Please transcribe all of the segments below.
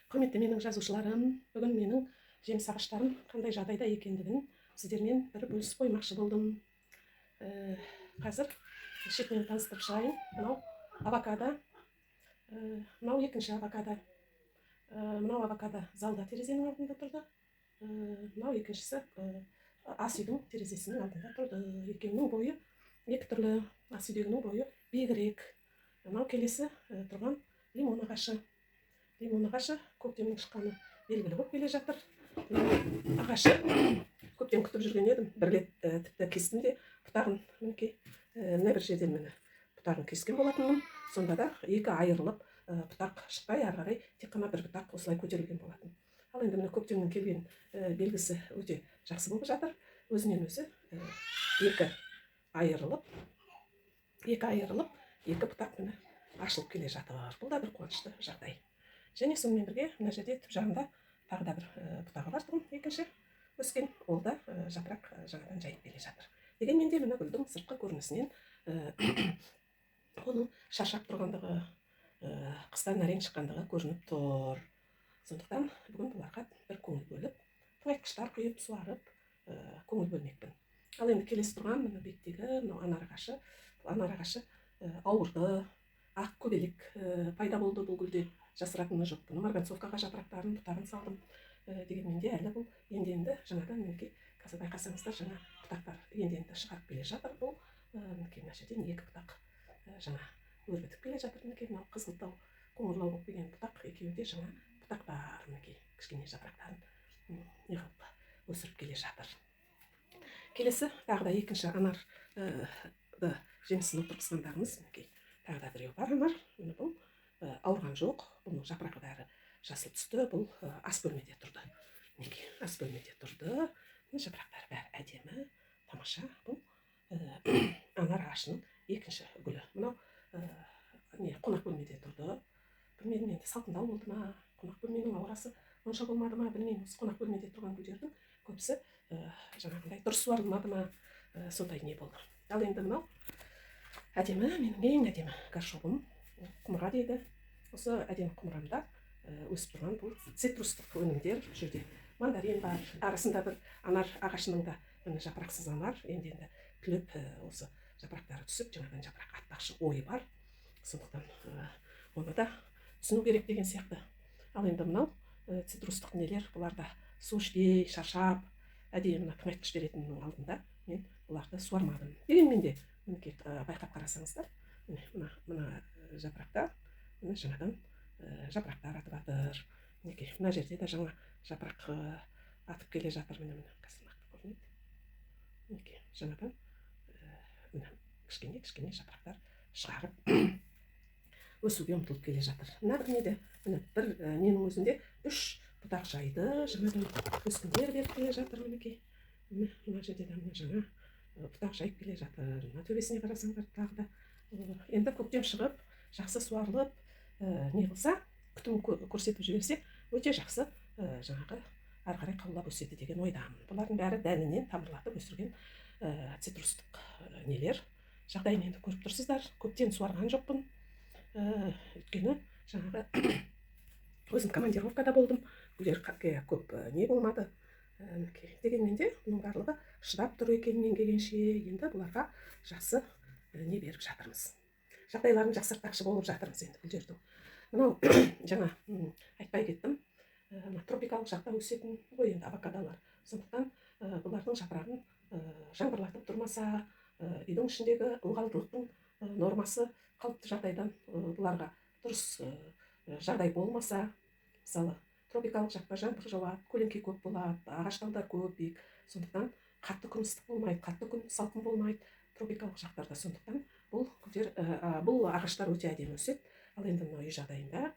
Құрметті менің жазушыларым, бүгін менің жеміс ағаштарым қандай жағдайда екендігін сіздермен бір бөлісіп қоймақшы болдым. Қазір шетінен таныстырып шығайын. Мынау авокадо, мынау екінші авокадо. Мынау авокадо залда терезенің алдында тұрды. Мынау екіншісі ас үйдің терезесінің алдында тұрды. Екеуінің бойы екі түрлі, ас үйдегінің бойы биігірек. Мынау келесі тұрған лимон ағашы. Лимон ағашы көктемнің шыққаны белгілі болып келе жатыр. Лимон ағашы көптен күтіп жүрген едім. Бір рет тіпті кестім де бұтағын, мінекей, мына бір жерден, міне, бұтағын кескен болатынмын. Сонда да екі айырылып, бұтақ шықпай, ары қарай тек қана бір бұтақ осылай көтерілген болатын. Ал енді, міне, көктемнің келген белгісі өте жақсы болып жатыр. Өзінен өзі екі айырылып, екі айырылып, екі бұтақ, міне, ашылып келе жатыр. Бұл да бір қуанышты жағдай. Және сонымен бірге мына жерде түп жағында тағы да бір бұтағы бар тұғын, екінші өскен. Ол да жапырақ жаңадан жайып келе жатыр. Дегенмен де, мына гүлдің сыртқы көрінісінен оның шаршап тұрғандығы, қыстан әрең шыққандығы көрініп тұр. Сондықтан бүгін бұларға бір көңіл бөліп, тыңайтқыштар құйып, суарып, көңіл бөлмекпін. Ал енді келесі тұрған, мына беттегі мынау анар ағашы. Бұл анар ағашы ауырды, ақ көбелек пайда болды бұл гүлде, жасыратыны жоқ. Бұны марганцовкаға жапырақтарын, бұтағын салдым. Дегенмен де әлі бұл енді енді жаңадан, мінекей, қазір байқасаңыздар, жаңа бұтақтар енді енді шығарып келе жатыр. Бұл мінекей, мына жерден екі бұтақ жаңа өрбітіп келе жатыр. Мінекей, мынау қызғылттау, қоңырлау болып келген бұтақ, екеуі де жаңа бұтақтар, мінекей, кішкене жапырақтарын не қылып өсіріп келе жатыр. Келесі тағы да екінші анар жемісін отырғызғандарымыз, мінекей, тағы да біреу бар анар. Міне, бұл ауырған жоқ, бұның жапырағы бәрі жасыл түсті. Бұл ас бөлмеде тұрды, мінекей, ас бөлмеде тұрды. Міне, жапырақтары бәрі әдемі, тамаша. Бұл анар ағашының екінші гүлі. Мынау не, қонақ бөлмеде тұрды. Білмедім енді, салқындау болды ма, қонақ бөлменің аурасы онша болмады ма, білмеймін. Осы қонақ бөлмеде тұрған гүлдердің көбісі жаңағындай дұрыс суарылмады ма, сондай не болды. Ал енді мынау әдемі, менің ең әдемі горшогым, құмыра дейді. Осы әдемі құмырамда өсіп тұрған бұл цитрустық өнімдер. Бұл жерде мандарин бар, арасында бір анар ағашының да, міне, жапырақсыз анар енді енді түлеп, осы жапырақтары түсіп, жаңадан жапырақ атпақшы ойы бар. Сондықтан оны да түсіну керек деген сияқты. Ал енді мынау цитрустық нелер, бұлар да су ішпей шаршап, әдейі мына тыңайтқыш беретіннің алдында мен бұларды суармадым. Дегенмен де, мінекей, байқап қарасаңыздар, міне, мына жапырақта, міне, жаңадан жапырақтар атып жатыр. Мінекей, мына жерде де жаңа жапырақ атып келе жатыр. Міне, міне, қазір нақты көрінеді. Мінекей, жаңадан міне, кішкене кішкене жапырақтар шығарып, өсуге ұмтылып келе жатыр. Мына бір неде, міне, бір ненің өзінде үш бұтақ жайды, жаңадан өскіндер беріп келе жатыр. Мінекей, міне, мына жерде де, міне, жаңа бұтақ жайып келе жатыр. Мына төбесіне қарасаңдар, тағы да енді көктем шығып, жақсы суарылып, не қылса, күтім көрсетіп жіберсе, өте жақсы жаңағы ары қарай қаулап өседі деген ойдамын. Бұлардың бәрі дәнінен тамырлатып өсірген цитрустық нелер. Жағдайын енді көріп тұрсыздар. Көптен суарған жоқпын, өйткені жаңағы өзім командировкада болдым, гүлдерге көп не болмады. Мінекей, дегенмен де бұның барлығы шыдап тұр екен мен келгенше. Енді бұларға жақсы не беріп жатырмыз, жағдайларын жақсартпақшы болып жатырмыз енді гүлдердің. Мынау жаңа айтпай кеттім, мына тропикалық жақта өсетін ғой енді авокадолар. Сондықтан бұлардың жапырағын жаңбырлатып тұрмаса, үйдің ішіндегі ылғалдылықтың нормасы қалыпты жағдайдан бұларға дұрыс жағдай болмаса, мысалы, тропикалық жақта жаңбыр жауады, көлеңке көп болады, ағаш талдар көп, биік. Сондықтан қатты күн ыстық болмайды, қатты күн салқын болмайды тропикалық жақтарда. Сондықтан бұл гүлдер, бұл ағаштар өте әдемі өседі. Ал енді мынау үй жағдайында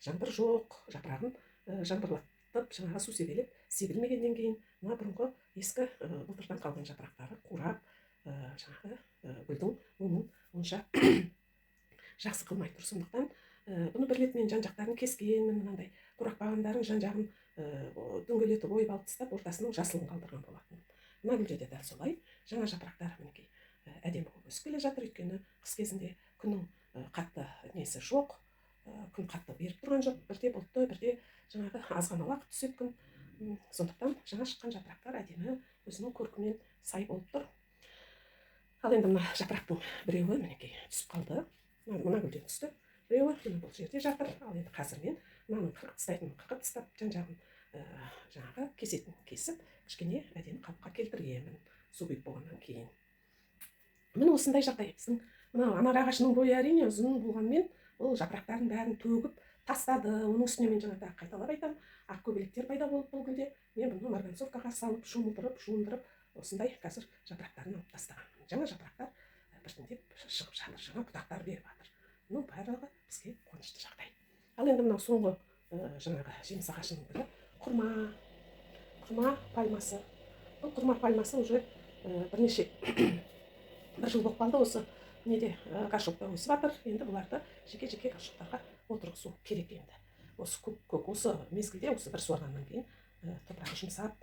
жаңбыр жоқ, жапырағын жаңбырлатып, жаңағы су себелеп себілмегеннен кейін мына бұрынғы ескі былтырдан қалған жапырақтары қурап, жаңағы гүлдің өңін онша жақсы қылмай тұр. Сондықтан бұны бір рет мен жан жақтарын кескенмін, мынандай қурап қалғандарын жан жағын дөңгелетіп ойып алып тастап, ортасының жасылын қалдырған болатынмын. Мына гүлде де дәл солай жаңа жапырақтар, мінекей, әдемі болып өсіп келе жатыр. Өйткені қыс кезінде күннің қатты несі жоқ, күн қатты беріп тұрған жоқ, бірде бұлтты, бірде Жаңағы аз ғана уақыт түседі күн. Сондықтан жаңа шыққан жапырақтар әдемі өзінің көркімен сай болып тұр. Ал енді мына жапырақтың біреуі мінекей түсіп қалды. Мына гүлден түсті. Біреуі міне бұл жерде жатыр. Ал енді қазір мен мынаның қырқып тастайтынын қырқып тастап, жан-жағын жаңағы кесетін кесіп, кішкене әдемі қалыпқа келтіремін су құйып болғаннан кейін. Міне осындай жағдай. Біздің мына анар ағашының бойы әрине ұзын болғанмен, ол жапырақтарын бәрін төгіп тастады. Оның үстіне мен жаңа тағы қайталап айтамын, ақ көбелектер пайда болып бұл гүлде. Мен бұны марганцовкаға салып, шомылдырып, жуындырып, осындай қазір жапырақтарын алып тастағанмын. Жаңа жапырақтар біртіндеп шығып жатыр, жаңа бұтақтар беріп жатыр. Мұның барлығы бізге қуанышты жағдай. Ал енді мынау соңғы жаңағы жеміс ағашының бірі құрма пальмасы. Бұл құрма пальмасы уже бірнеше бір жыл болып қалды, осы неде горшокта өсіп жатыр. Енді бұларды жеке-жеке горшоктарға отырғызу керек енді. Осы көк, осы мезгілде, осы бір суарғаннан кейін топырағы жұмсап,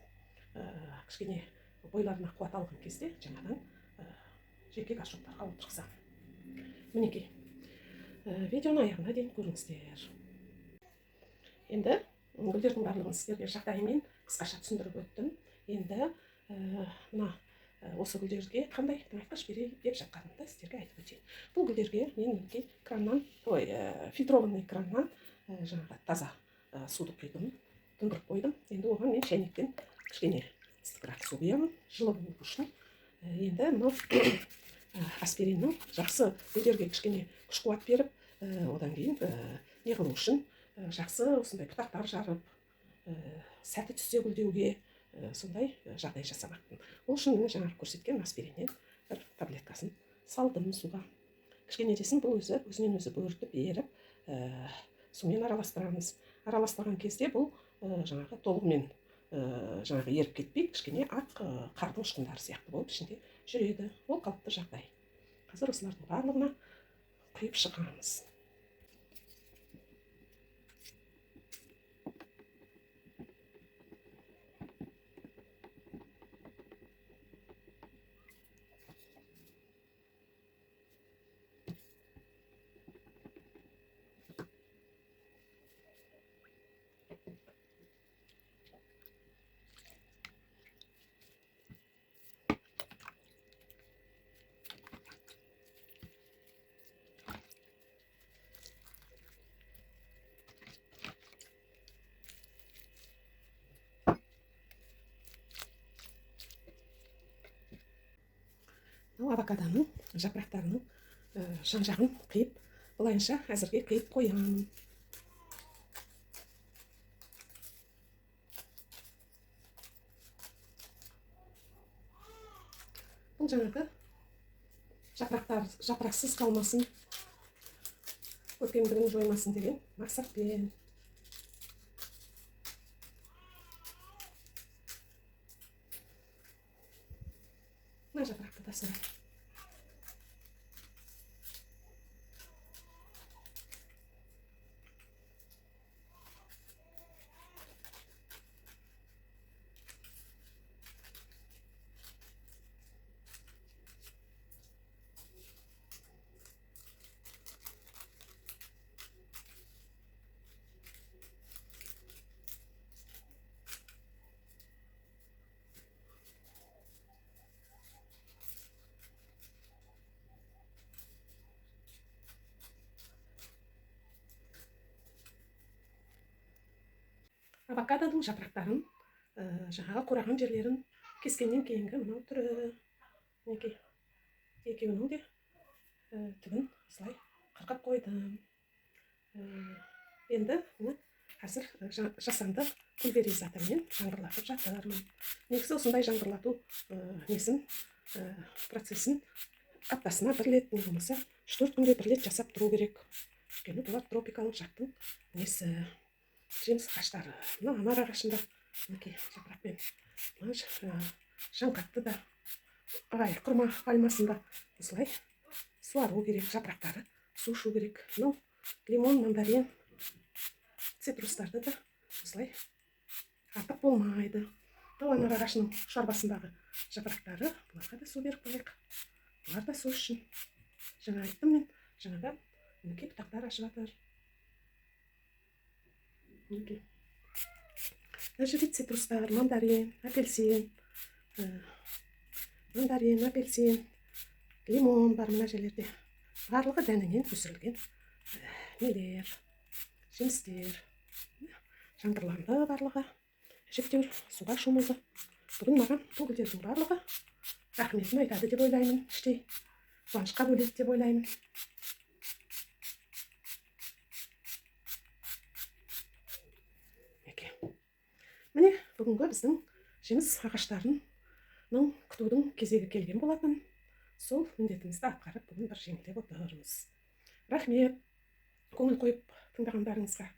кішкене бойларына қуат алған кезде жаңадан жеке горшоктарға отырғызамын. Мінекей, видеоның аяғына дейін көріңіздер. Енді гүлдердің барлығын сіздерге жағдайымен қысқаша түсіндіріп өттім. Енді мына осы гүлдерге қандай тыңайтқыш берейін деп жатқанымды сіздерге айтып өтейін. Бұл гүлдерге мен мінекей краннан, ой, фильтрованный краннан жаңағы таза суды құйдым, тұндырып қойдым. Енді оған мен шәйнектен кішкене ыстықырақ су құямын, жылы болу үшін. Енді мынау аспириннің жақсы гүлдерге кішкене күш қуат беріп, одан кейін не қылу үшін, жақсы осындай бұтақтар жарып, сәті түссе гүлдеуге, сондай жағдай жасамақпын. Ол үшін міне жаңағы көрсеткен аспириннен бір таблеткасын салдым суға. Кішкене десін, бұл өзі өзінен өзі бөрітіп еріп, сумен араластырамыз. Араластырған кезде бұл жаңағы толығымен жаңағы еріп кетпейді, кішкене ақ қардың ұшқындары сияқты болып ішінде жүреді. Ол қалыпты жағдай. Қазір осылардың барлығына құйып шығамыз. Мынау авокадоның жапырақтарының жан-жағын қиып, былайынша әзірге қиып қоямын. Бұл жаңағы жапырақтар жапырақсыз қалмасын, көркемдігін жоймасын деген мақсатпен. Мына жапырақты да солай. Авокадоның жапырақтарын, жаңағы қураған жерлерін кескеннен кейінгі мынау түрі. Мінекей, екеуінің де түбін осылай қырқып қойдым. Енді міне қазір жасанды пульверизатормен жаңбырлатып жатырмын. Негізі осындай жаңбырлату несін, процесін аптасына бір рет, не болмаса 3-4 күнде бір рет жасап тұру керек. Өйткені бұлар тропикалық жақтың несі, жеміс ағаштары. Мына анар ағашында мінекей жапырақпен, мына жаңғақты да, ай, құрма пальмасында осылай суару керек, жапырақтары су ішу керек. Мынау лимон, мандарин, цитрустарды да осылай артық болмайды. Мынау анар ағашының ұшар басындағы жапырақтары, бұларға да су беріп қояйық. Бұлар да су ішсін. Жаңа айттым мен, жаңадан мінекей бұтақтар ашып жатыр. Мінекей. Мына жерде цитрустар, мандарин, апельсин, мандарин, апельсин, лимон бар мына жерлерде. Барлығы дәнінен өсірілген нелер, жемістер. Жаңбырланды барлығы. Әжептәуір суға шомылды. Бүгін маған бұл гүлдердің барлығы рахметін айтады деп ойлаймын, іштей қуанышқа бөледі деп ойлаймын. Міне, бүгінгі біздің жеміс ағаштарының күтудің кезегі келген болатын. Сол міндетімізді атқарып, бүгін бір жеңілдеп отырмыз. Рахмет көңіл қойып тыңдағандарыңызға.